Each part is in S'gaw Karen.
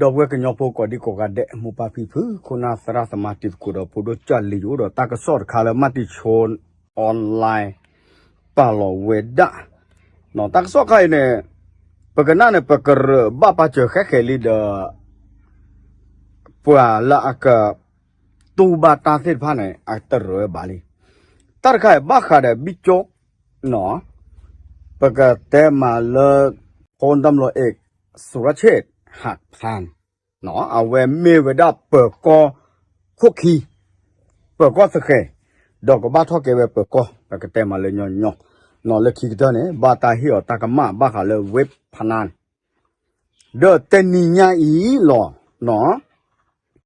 ဒီပုၢ်ဝဲၢ်ကညီဖိကိးဒံကိးဂၤဒဲး မိၢ်ပၢ်ဖံဖု ခိၣ်နၢ်သရၣ်သမါတံၤသကိးဒီးဖိဒိၣ်ကၢ်လံၤ ယအိၣ်ဒီးတၢ်ကစီၣ်တခါလၢ မၢ်တံၤဆိ online ပာ်လီၤဝဲဒၣ် တၢ်ကစီၣ်ခါအံၤန့ၣ် ပကနၣ်န့ၣ် ပကရၢးဘၣ်ပာ်စၢၤဃဲဃဲးလံဒီး ပှၤလၢအကတူၢ်ဘၣ်တၢ်သ့ၣ်တဖၣ်န့ၣ် အတရၢးဘၣ်လံ. တၢ်တခါအံၤဘၣ်ဃးဒီး ဘံၣ်ကၠိၣ် ပကတဲမးလၢ ဖိတၢ်မလိၤအ့ၣ် စူၤရၣ်ဆ့ၣ်ဟးဖၢၣ် အဝဲမ့ၢ်ဝဲဒၣ်ပၢၤကီၢ်ခိၣ်ခံ ပၢၤကီၢ်သဃဲၤ ဒီးကဘၣ်ထီၣ်က့ၤဝဲပၢၤကီၢ် ပကတဲမးလၢညီညီ လၢခံကတၢၢ်န့ၣ် ဘၣ်တၢ်ဟ့ၣ်အီၤတၢ်ကမၣ်ဘၣ်ဃးလၢ ဝ့ၣ်ဖနၣ် ဒီးတနံၤညါအံၤလီၤ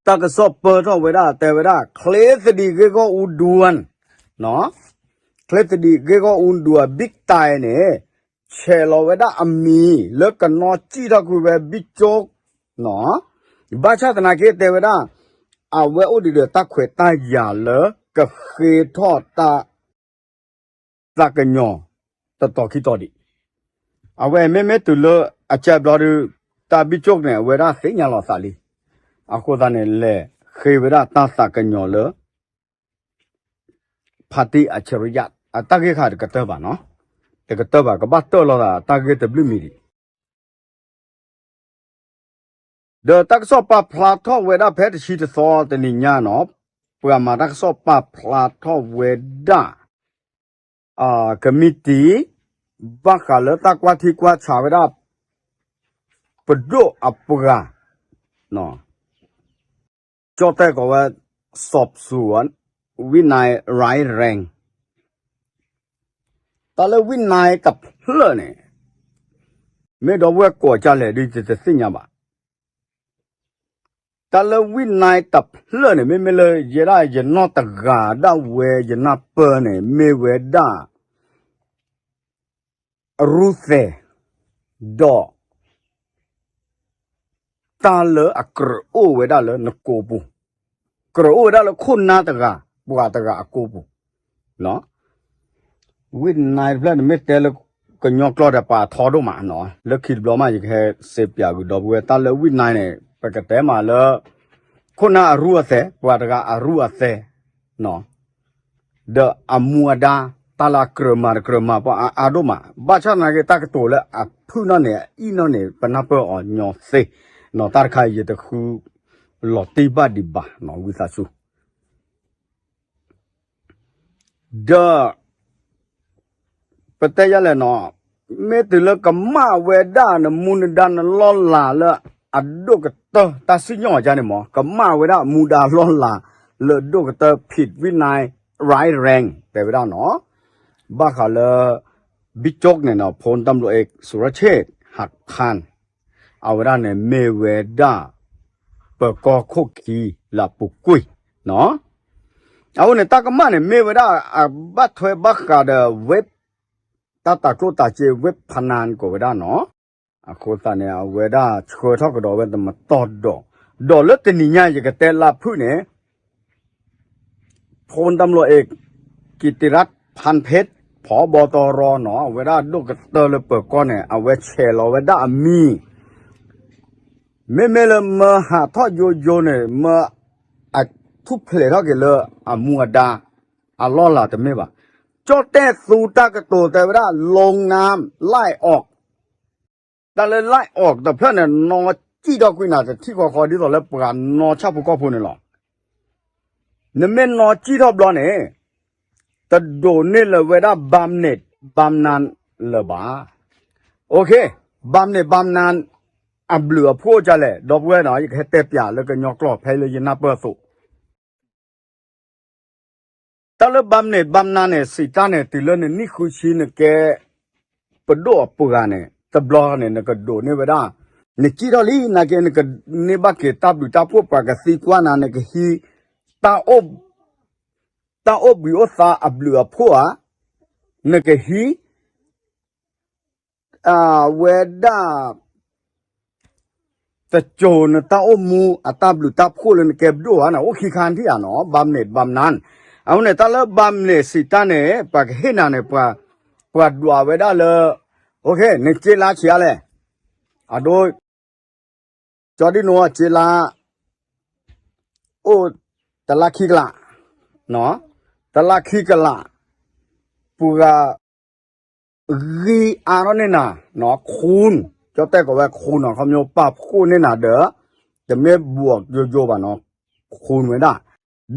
တၢ်ကစီၣ်ပၢၢ်ထီၣ်ဝဲဒၣ်တဲဝဲဒၣ် ချ့သဒံးဂ့ၢ်ဂီၢ်အူဒူၣ် ချ့သဒံးဂ့ၢ်ဂီၢ်အူဒူၣ် ဘံၣ်တၢ်န့ၣ် ဆဲးလီၤဝဲဒၣ်အမံၤ လၢကနီၢ်စံၣ်ထီၣ်ကွံာ်ဝဲ ဘံၣ်ကၠိၣ် ဘၣ်ဆၣ်သနာ်က့တဲဝဲဒၣ် အဝဲအိၣ်ဒံးဒီးတၢ်ခွဲးတၢ်ယာ်လၢ ကဃ့ထီၣ်တၢ် သးကညီၤတတီၤခံတီၤဒံး. အဝဲမ့မ့ၢ်တုၤလၢအကဲဘျီဒုး တၢ်ဘံၣ်ကၠိၣ်န့ၣ် အဝဲဒၣ်သ့ၣ်ညါလီၤသးလံ. အဃိသတးန့ၣ် လဲၤဃ့ဝဲဒၣ်တၢ်သးကညီၤလၢ ဖါတံၢ်အဆရံယၣ် အတၢ်ဂ့ၢ်ခါတကတၢၢ်ဘၣ်နီၤ, တကတၢၢ်ဘၣ် ကဘၣ်တၢၢ်လီၤသးတၢ်ဂ့ၢ်တဘျုးမံၤဒံး ဒီးတၢ်ကစီၣ်ပာ်ဖျါထီၣ်ဝဲဒၣ်ဖဲတဆံတသီတနံၤညါနီၤ, ပှၤမၤတၢ်ကစီၣ်ပာ်ဖျါထီၣ်ဝဲဒၣ် ကမံးတံာ် ဘၣ်ဃးလၢတၢ်ကွၢ်ထံကွၢ်ဆးဝဲဒၣ် ပဒိၣ်အပှၤ ကၠီၣ်တဲၣ်ကိးဝဲ สอบสวนวินัยร้ายแรง တၢ်လၢ ဝံၣ်နၢၢ် တဖျၢၣ်န့ၣ် မ့ၢ်ဒီပုၢ်ဝဲၢ်ကိးကၢ်လဲၣ်ဒုး ယတသ့ၣ်ညါဘၣ်. တၢ်လၢ ဝံၣ်နၢၢ် တဖျၢၣ်န့ၣ် မ့မ့ၢ်လၢယဲဒၣ်ယနီၢ်တဂၤဒၣ်ဝဲ ယနၢ်ပၢၢ်န့ၣ် မ့ၢ်ဝဲဒၣ် အရူသဲး ဒီး တၢ်လၢအကြၢးအိၣ်ဝဲဒၣ်လၢနကိာ်ပူၤ, ကြၢးအိၣ်ဝဲဒၣ်လၢခိၣ်နၢ်တဂၤ ပှၤတဂၤအကိာ်ပူၤ, ဝံၣ်နၢၢ် တဖျၢၣ်န့ၣ် မ့ၢ်တဲလၢကညီကျိာ်ဒီး ပှၤထီဒိၣ်မးနီၤ, လၢခံတဘျီမး ယကဟဲစံးပၠးဂုာ်ဒီပုၢ်ဝဲၢ် တၢ်လၢ ဝံၣ်နၢၢ် န့ၣ် ပကတဲမးလၢ ခိၣ်နၢ်အရူအသဲး ပှၤတဂၤအရူအသဲး ဒီးအမူအဒါ တၢ်လၢအကြၢးမၤတကြၢးမၤ ပှၤအါအါဒိၣ်မး, ဘၣ်ဆၣ်သနာ်က့ တၢ်ကတိၤလၢအဖုၣ်နီၣ်န့ၣ် အအံၣ်နီၣ်န့ၣ် ပနၢ်ပၢၢ်အီၤညီသ့, တၢ်တခါအံၤယတဃုလီၤတံၢ်ဘၣ်ဒံးဘၣ်နီၤ ဝံသးစူၤ ဒီး ပတဲယၤလဲၣ်နီၤ, မ့ၢ်တုၤလၢကမၣ်ဝဲဒၣ်နမူနဒါနလီၢ်လၤလၢ အဒိၣ်ကတၢၢ်တၢ်စံၣ်ညီၣ်အီၤန့ၣ်မး, ကမၣ်ဝဲဒၣ်မူဒါလီၢ်လၤလၢဒိၣ်ကတၢၢ် ဖံးဝံၣ်နၢၢ် ရဲရင်း တဲဝဲဒၣ်နီၤ, ဘၣ်ဃးလၢ ဘံၣ်ကၠိၣ်န့ၣ်နီၤ ဖိတၢ်မလိၤအ့ၣ် စူၤရၣ်ဆ့ၣ် ဟးဖၢၣ် အဝဲဒၣ်န့ၣ်မ့ၢ်ဝဲဒၣ် ပၢၤကီၢ်ခိၣ်ခံလၢအပူၤကွံာ်နီၤ, အဃိန့ၣ် တၢ်ကမၣ်န့ၣ် မ့ၢ်ဝဲဒၣ်အဘၣ်ထွဲဘၣ်ဃးဒီး ဝ့ၣ် တၢ်တၤကျိၣ်တၤစ့ ဝ့ၣ်ဖနၣ်ကိးဝဲဒၣ်နီၤ, အဃိသတးန့ၣ် အဝဲဒၣ်ဆှၢထီၣ်ကဒီးဝဲတမတီၢ်ဒီး, ဒီးလၢတနံၤညါယကတဲလၢဖုၣ်န့ၣ် ဖိတၢ်မလိၤအ့ၣ် ကံးတံရၣ် ဖၣ်ဖ့း ဖီဘီတီရီနီၤ အဝဲဒၣ်ဒိၣ်ကတၢၢ်လၢပၢၤကီၢ်န့ၣ် အဝဲဆဲးလီၤဝဲဒၣ်အမံၤ, မ့မ့ၢ်လၢမၢဟးထီၣ်ယိယိန့ၣ် မၢအထူၣ်ဖျဲးထီၣ်က့ၤလၢအမူအဒါ အလီၢ်လၤတမ့ၢ်ဘၣ်. ကၠီၣ်တဲၣ်သူတၢ်ကတိၤတဲဝဲဒၣ် လီနၢ် လၢၣ်အီၣ် တၢ်လၢ လၢၣ်အီၣ် တဖျၢၣ်န့ၣ် နီၢ်စံၣ်ထီၣ်ကွံာ်နၤတထံၣ်ဃီဃီ ဒ်သိးလၢပှၤနီၢ်ဆၣ်ဖိကီၢ်ဖိန့ၣ်လီၤ. နမ့ၢ်နီၢ်စံၣ်ထီၣ်ဘျီန့ၣ် တဒိးန့ၢ်လၢၤဝဲဒၣ် ဘၣ်မနုၤ ဘၣ်မနုၤလၢၤဘၣ်. ဘၣ်မနုၤ ဘၣ်မနုၤ အဘျုးအဖှိၣ်ဒ်လဲၣ် ဒီပုၢ်ဝဲၢ်နီၤ ယကဟဲတဲပၠးလၢကညီကျိာ်ဖဲလၢယနၢ်ပၢၢ်အသိး တၢ်လၢ ဘၣ်မနုၤ ဘၣ်မနုၤ န့ၣ် စံးတၢ်န့ၣ် တုၤလၢနနံၣ်ဃုဆံနကဲ ပဒိၣ်အပှၤန့ၣ် တဘျီန့ၣ် နကဒိးန့ၢ်ဝဲဒၣ် နစံၣ်ထီၣ်လံနာ်က့ နကန့ၢ်ဘၣ်က့ၤတၢ်ဘျုးတၢ်ဖှိၣ် ပှၤကသံကွၢ်နၤ နကဟံး တၢ်အိၣ်ဘှံးအိၣ်သါအဘျုးအဖှိၣ်ဧါ, နကဟံး အဝဲဒၣ် တစိၤနတၢ်အိၣ်မူအတၢ်ဘျုးတၢ်ဖှိၣ်လၢနကဲပဒိၣ်ဧါန့ၣ် အိၣ်ခံခါထံၣ်ဧါနီၤ ဘၣ်မနုၤ ဘၣ်မနုၤ. အဃိန့ၣ် တၢ်လၢ ဘၣ်မနုၤ စံးတၢ်န့ၣ် ပှၤကဟ့ၣ်နၤန့ၣ် ပှၤဒွးဝဲဒၣ်လၢ နစ့လါဆံးအါလဲၣ် အဒိ ကၠီဒံနိ ကၠ့လါ အိၣ်တလါခံကလး, တလါခံကလး, ပှၤ ဂံၢ်အါထီၣ်န့ၢ်နၤ, ခိၣ်, ကၠီတဲကိးဝဲခိၣ်နီၤ ခီဖျိပာ်ဖှိၣ်န့ၢ်နၤဒီး, တမ့ၢ်ဘှီးယိယိဘၣ်နီၤ, ခိၣ်ဝဲဒၣ်,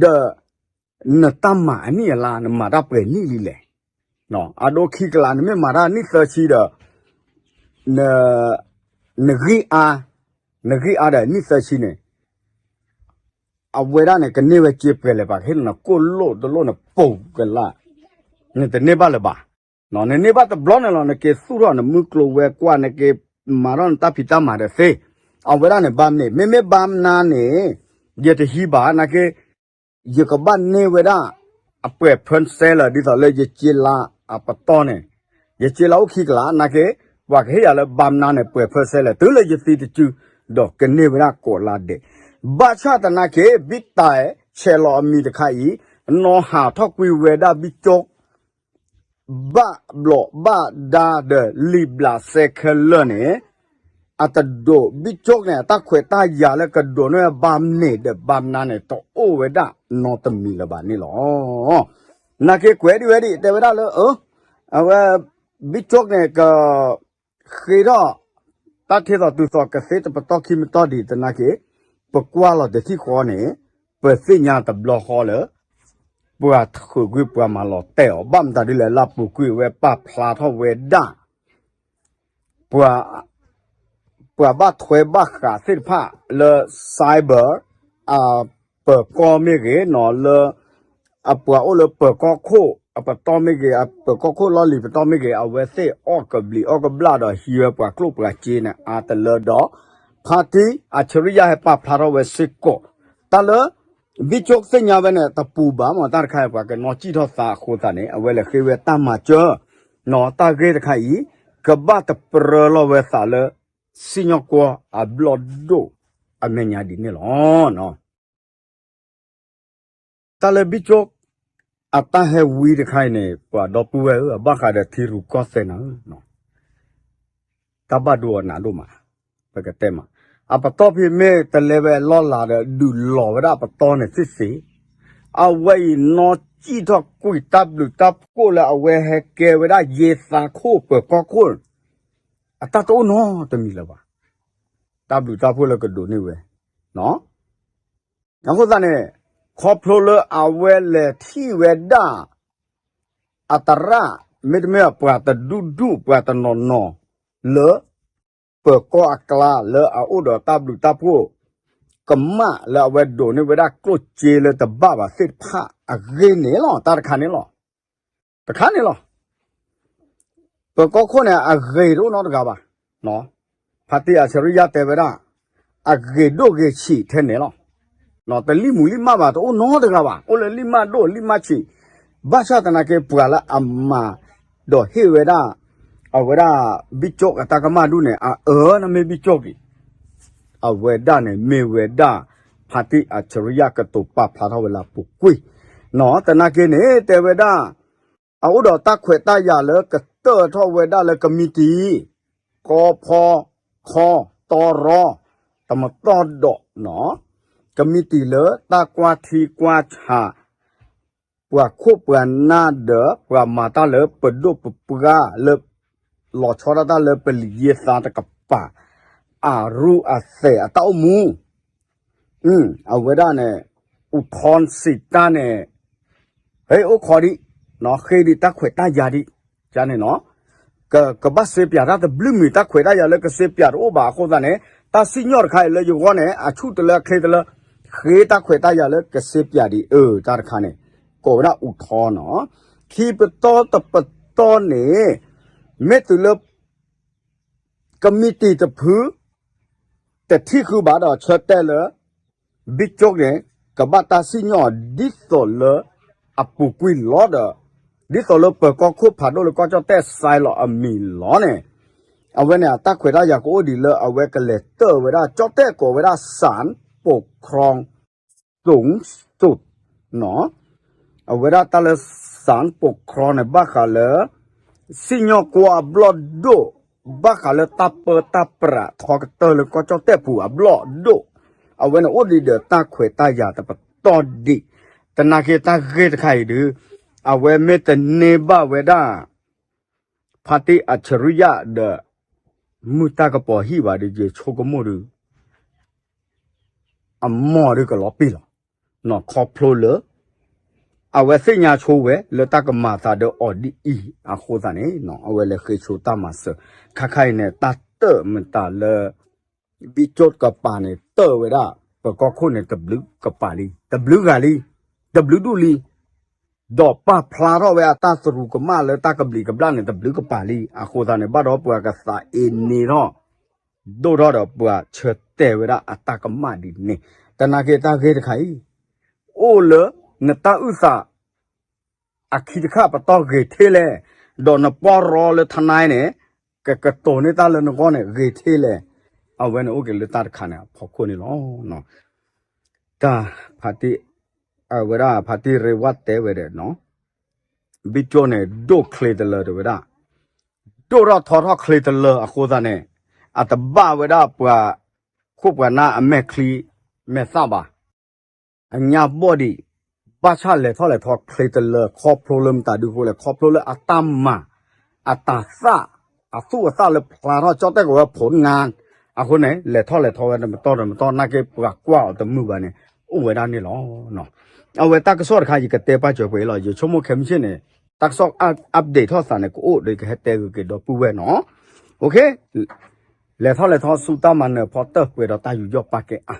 ဒီး နတၢ်မၤအနံၣ်အလါ နမၤတၢ်ပှဲၤနံၣ်လံလဲၣ်, အဒိခံကလး နမ့ၢ်မၤတၢ်နံၣ်သၢဆံဒီး နဂံၢ်အါ, နဂံၢ်အါဒီးနံၣ်သၢဆံန့ၣ် အဝဲဒၣ်န့ၣ် ကန့ၢ်ဝဲစ့ပှဲၤလၢၤဘၣ် ကဟ့ၣ်နၤကိၣ်လိၣ်တလိၣ်န့ၣ် ပိာ်ကလး, နတန့ၢ်ဘၣ်လၢၤဘၣ်, နန့ၢ်ဘၣ်တဘျီန့ၣ်လီၤ နက့ၤသူၣ်ထီၣ်နမုၢ်ကျိၤဝဲၤကွာ် နက့ၤမၤထီၣ်နတၢ်ဖံးတၢ်မၤဒီးသ့, အဝဲဒၣ်န့ၣ် ဘၣ်မနုၤ မ့မ့ၢ်ဘၣ်မနုၤန့ၣ် ယတဟံးဘၣ် နာ်က့ ယကဘၣ်န့ၢ်ဝဲဒၣ် အပှဲၤ percent လၢ ဒ်သိးလၢယစ့လါအပတီၢ်န့ၣ်, ယစ့လါအိၣ်ခံကလး နာ်က့ ပှၤကဟ့ၣ်ယၤလၢဘၣ်မနုၤန့ၣ် ပှဲၤ percent လၢ တုၤလၢယသံတစု ဒီးကန့ၢ်ဝဲဒၣ်ကိးလါဒဲး, ဘၣ်ဆၣ်သနာ်က့ ဘံၣ်တၢ်ဆဲးလီၤအမံၤတခါအံၤ နီၢ်ဟးထီၣ်ကွံာ်ဝဲဒၣ်ဘံၣ်ကၠိ ဘၣ်ဘျီးဘၣ်ဒါဒီးလံာ်ဘျးစဲခဲလၢာ်န့ၣ်, အတဒိး ဘံၣ်ကၠိန့ၣ် အတၢ်ခွဲးတၢ်ယာ်လၢကဒိးန့ၢ်ဘၣ်မနုၤဒီးဘၣ်မနုၤန့ၣ် တအိၣ်ဝဲဒၣ်နီတမံၤလၢၤဘၣ်န့ၣ်လီၤ. နာ်က့ကွဲးဒ်ဝဲဒၣ် တဲဝဲဒၣ်လၢ အဝဲ ဘံၣ်ကၠိန့ၣ် က ဃ့ထီၣ် တၢ်ထံၣ်သီတုၤသီကသ့တပတီၢ်ခံမတီၢ်ဒံးသနာ်က့, ပကွၢ်လီၤတထံၣ်ဃီန့ၣ်, ပသ့ၣ်ညါတဘျီဃီလၢ ပှၤထုးကွံာ်ပှၤမၤလီၤတဲာ်အီၤ ဘၣ်မတၤဒ်လဲၣ် လၢအပူၤကွံာ်ဝဲပာ်ဖျါထီၣ်ဝဲဒၣ် ပှၤ ပှၤဘၣ်ထွဲဘၣ်ဃးသ့ၣ်တဖၣ်လၢ cyber အပၢၤကီၢ်မ့ၢ်ဂ့ၤနီၤ လၢ အပှၤအိၣ်လၢပၢၤကီၢ်ခိၣ်အပတီၢ်မ့ၢ်ဂ့ၤ အပၢၤကီၢ်ခိၣ်လီၢ်လံၤပတီၢ်မ့ၢ်ဂ့ၤ အဝဲသ့ၣ်အီၣ်ကဘျံးအီၣ်ကဘျၣ်ဒီးဟံးဝဲပှၤကျိၣ်ပှၤစ့န့ၣ် အါတလၢဒီး ဖါတံၢ်အၣ်ဆရံယါဟဲပာ်ဖျါထီၣ်ဝဲစ့ၢ်ကီး တၢ်လၢ ဘံၣ်ကၠိသ့ၣ်ညါဝဲန့ၣ် တပူၤဘၣ်မ့ၢ်တၢ်တခါအံၤ ပှၤကနီၣ်စံၣ်ထီၣ်သးအဃိသတးန့ၣ် အဝဲလဲၤဃ့ဝဲတၢ်မၤစၢၤ နီၤတၢ်ဂ့ၢ်တခါအံၤ ကဘၣ်တပြၢလီၤဝဲသးလၢ စံၣ်ညီၣ်ကွီၢ်အဘျီၣ်ဒိၣ်အမဲာ်ညါဒ်န့ၣ်လီၤ. တၢ်လၢဘံၣ်ကၠိ အတၢ်ဟဲဝံတခါအံၤန့ၣ် ပှၤဒီပုၢ်ဝဲၢ်ဧၢ အဘၣ်ဃးဒီးထံရူၢ်ကီၢ်သဲးနၤဧၢ တၢ်ဘၣ်ဒိအနးဒိၣ်မး ပကတဲမး အပတီၢ်ဖဲမ့ၢ်တလဲဝဲလီၢ်လၤဒီး ဒုးလီၤဝဲဒၣ်အပတီၢ်န့ၣ်သ့ၣ်သ့ၣ် အဝဲအံၤနီၢ်စံၣ်ထီၣ်ကွံာ်တၢ်ဘျုးတၢ်ဖှိၣ်လၢအဝဲဟဲကဲဝဲဒၣ်ယ့သးခိၣ်ပၢၤကီၢ်ခိၣ် အတၢ်တအိၣ်နီတမံၤလၢၤဘၣ်. တၢ်ဘျုးတၢ်ဖှိၣ်လၢကဒိးန့ၢ်ဝဲ အဃိသတးန့ၣ် ခီဖျိလၢအဝဲလဲၤထံၣ်ဝဲဒၣ် အသရၣ် မ့တမ့ၢ်ပှၤတဒူၣ်ဒူၣ်ပှၤတနီၤနီၤ လၢ ပၢၤကီၢ်အကျါလၢအအိၣ်ဒီးတၢ်ဘျုးတၢ်ဖှိၣ် ကမၣ်လၢအဝဲဒိးန့ၢ်ဝဲဒၣ်ကျိၣ်စ့လၢတဘၣ်ဘၣ်သ့ၣ်တဖၣ်အဂ့ၢ်န့ၣ်လီၤ. တၢ်တခါန့ၣ်လီၤ. တခါန့ၣ်လီၤ. ပၢၤကီၢ်ခိၣ်န့ၣ် အဂ့ၤတအိၣ်နီတဂၤဘၣ်. ဖါတံၢ်အၣ်ဆရံယါတဲဝဲဒၣ် အဂ့ၤဒိၣ်ဂ့ၤဆံးထဲန့ၣ်လီၤ. တလံၣ်မူၤလံၣ်မၢ်ဘၣ် တအိၣ်နီတဂၤဘၣ်. အိၣ်လၢလံၣ်မၢ်ဒိၣ်လံၣ်မၢ်ဆံး ဘၣ်ဆၣ်သနာ်က့ ပှၤလၢအမၤ ဒီးဟ့ၣ်ဝဲဒၣ် အဝဲဒၣ် ဘံၣ်ကၠိအတၢ်ကမၣ်ဒူၣ်န့ၣ် အအၢ နမ့ၢ်ဘံၣ်ကၠိက့ၤ အဝဲဒၣ်န့ၣ် မ့ၢ်ဝဲဒၣ် ဖါတံၢ်အၣ်ဆရံယါကတိၤပာ်ဖျါထီၣ်ဝဲလၢအပူၤကွံာ် သနာ်က့န့ၣ် တဲဝဲဒၣ် အအိၣ်ဒီးတၢ်ခွဲးတၢ်ယာ်လၢကတၢၢ်ထီၣ်ဝဲဒၣ်လၢကမံးတံာ် ကီဖီ ခီ တီရီ တမတီၢ်ဒီး ကမံးတံာ်လၢတၢ်ကွၢ်ထံကွၢ်ဆး ပှၤခိၣ်ပှၤနၢ်ဒီး ပှၤမၤတၢ်လၢပဒိၣ်ပပှၢ်လၢ လီၤဆီဒၣ်တၢ်လၢပလံၤယ့သးတကပၤ အရူၢ်အသဲးအတၢ်အိၣ်မူ အဝဲဒၣ်န့ၣ် အူထီစံးတၢ်န့ၣ် ဟဲအိၣ်ခိးဒံး ဃ့ဒံးတၢ်ခွဲးတၢ်ယာ်ဒံး န့ၣ်နီၤ ကဘၣ်စ့ပၠးတၢ်တဘျုးမံၤ တၢ်ခွဲးတၢ်ယာ်လၢကစ့ပၠးတအိၣ်ဘၣ်အဃိသတးန့ၣ် တၢ်စံၣ်ညီၣ်တခါအံၤလၢယဂီၢ်န့ၣ် အဆူၣ်တလၢအချ့တလၢ ဃ့တၢ်ခွဲးတၢ်ယာ်လၢကစ့ပၠးဒံး အၢ တၢ်တခါန့ၣ် ကိးဝဲဒၣ်အူထီနီၤ ခံပတီၢ်တပတီၢ်န့ၣ် မ့ၢ်တုၤလၢ ကမံးတံာ်တဖု တထံၣ်ဃုဘၣ်ဒီးဆၢတဲာ်လၢ ဘံၣ်ကၠိန့ၣ် ကဘၣ်တၢ်စံၣ်ညီၣ်ဒ်သိးလၢအပူၤကွံာ်လီၤဒီး ဒ်သိးလၢပၢၤကီၢ်ခိၣ်ဖးဒိၣ်လၢကီၢ်ကၠီၣ်တဲၣ်စဲးလီၤအမံၤလီၤန့ၣ် အဝဲန့ၣ် အတၢ်ခွဲးတၢ်ယာ်ကအိၣ်ဒံးလၢအဝဲကလဲၤတၢၢ်ဝဲဒၣ် ကၠီၣ်တဲၣ်ကိးဝဲဒၣ် စၣ်ပူၤခရီ သုး သုး အဝဲဒၣ်တၢ်လၢ စၣ်ပူၤခရီန့ၣ် ဘၣ်ဃးလၢ စံၣ်ညီၣ်ကွီၢ်အဘျီၣ်ဒိၣ် ဘၣ်ဃးလၢတၢ်ပၢတၢ်ပြးထီကတၢၢ်လၢကီၢ်ကၠီၣ်တဲၣ်ပူၤအဘျီၣ်ဒိၣ်, အဝဲန့ၣ်အိၣ်ဒံးဒီးတၢ်ခွဲးတၢ်ယာ်တပတီၢ်ဒံး, သနာ်က့တၢ်ဂ့ၢ်တခါအံၤဒုး, အဝဲမ့ၢ်တန့ၢ်ဘၣ်ဝဲဒၣ် ဖါတံၢ်အၡရံယၣ်ဒီး မုၢ်တၢ်ကပီၤဟံၣ်ဘၣ်ဒီး ယဆိကမိၣ်ဒုး အမီၢ်ဒုးကလီၤပံာ်လီၤ. ခီဖျိလၢ အဝဲသ့ၣ်ညါဆိဝဲလၢတၢ်ကမၤသးဒီးအီၤဒ်အံၤအဃိသတးန့ၣ် အဝဲလဲၤဃ့ဆိတၢ်မၤစၢၤ, ခါခါအံၤန့ၣ် တၢ်တၢၢ်မတၤလၢ ဘံကၠိၣ်ကပၤန့ၣ် တၢၢ်ဝဲဒၣ် ပကီၢ်ခိၣ်န့ၣ် တဘျုးကပၤလံ, တဘျုးဂၤလံ, တဘျုးဒူၣ်လံ, ဒီးပာ်ဖျါထီၣ်ဝဲအတၢ်သရူးကမၣ်လၢတၢ်ကဘျံးကဘျၣ်န့ၣ် တဘျုးကပၤလံ. အဃိသတးန့ၣ် ဘၣ်ဒီးပှၤကသးအ့န့ထီၣ် ဒိၣ်ထီၣ်ဒီးပှၤဆၢတဲာ်ဝဲဒၣ်အတၢ်ကမၣ်ဒ်န့ၣ်, သနာ်က့တၢ်ဂ့ၢ်တခါအံၤ အိၣ်လၢ နတၢ်အုၣ်သး အခံတခါပတီၢ်ဂ့ၤထဲလဲၣ်, ဒီးနပီၢ်ရီလၢထါနါန့ၣ် ကကတိၤန့ၢ်တၢ်လၢနဂီၢ်န့ၣ် ဂ့ၤထဲလဲၣ်, အဝဲန့ၣ်အိၣ်က့ၤလၢတၢ်တခါန့ၣ်အဖီခိၣ်န့ၣ်လီၤ. တၢ်ဖါတံၢ် အဝဲဒၣ်ဖါတံၢ်ရ့ဝၣ်တဲဝဲဒီး ဘံကၠိၣ်န့ၣ် ဒိၣ်ချ့တလၢတဝဲဒၣ်, ဒိၣ်ထီၣ်ထီထီၣ်ချ့တလၢအဃိသတးန့ၣ် အတဘၣ်ဝဲဒၣ်ပှၤ ခိၣ်ပှၤနၢ်အမဲာ်ချံ မဲာ်သၣ်ဘၣ်. အညါဘီၣ်ဒံး ဘၣ်ဆၣ်လဲၤထီၣ်လဲၤထီချ့တလၢ ခီဖျိလၢမတၤဒုးဃိလဲၣ်, ခီဖျိလၢအတၢ်မၤ အတၢ်သၣ် အသူၣ်အသၣ်လၢဖျါထီၣ် ကၠီၣ်တဲၣ်ကဝဲၤ ဖိနါ အဃိန့ၣ် လဲၤထီၣ်လဲၤထီဝဲတမတီၢ်တမတီၢ် နာ်က့ပှၤကွၢ်အီၤတမုာ်ဘၣ်န့ၣ် အိၣ်ဝဲဒၣ်န့ၣ်လီၤ. အဝဲတၢ်ကစီၣ်တခါအံၤကတဲပာ်စၢၤပှဲၤလီၤ, ယဆိကမိၣ်ခဲမုၢ်ဆ့ၣ်န့ၣ် တၢ်ကစီၣ် update ထီၣ်သးန့ၣ် ကအိၣ်ဒီးကဟဲတဲဂ့ၤက့ၤဒီပုၢ်ဝဲၢ်နီၤ. လဲၤထီၣ်လဲၤထီဆူတၢ်မၤနၢၤဖီတၢၢ်ပှဲၤဒီးတၢ်ယူးယီၣ်ပာ်ကဲအါ.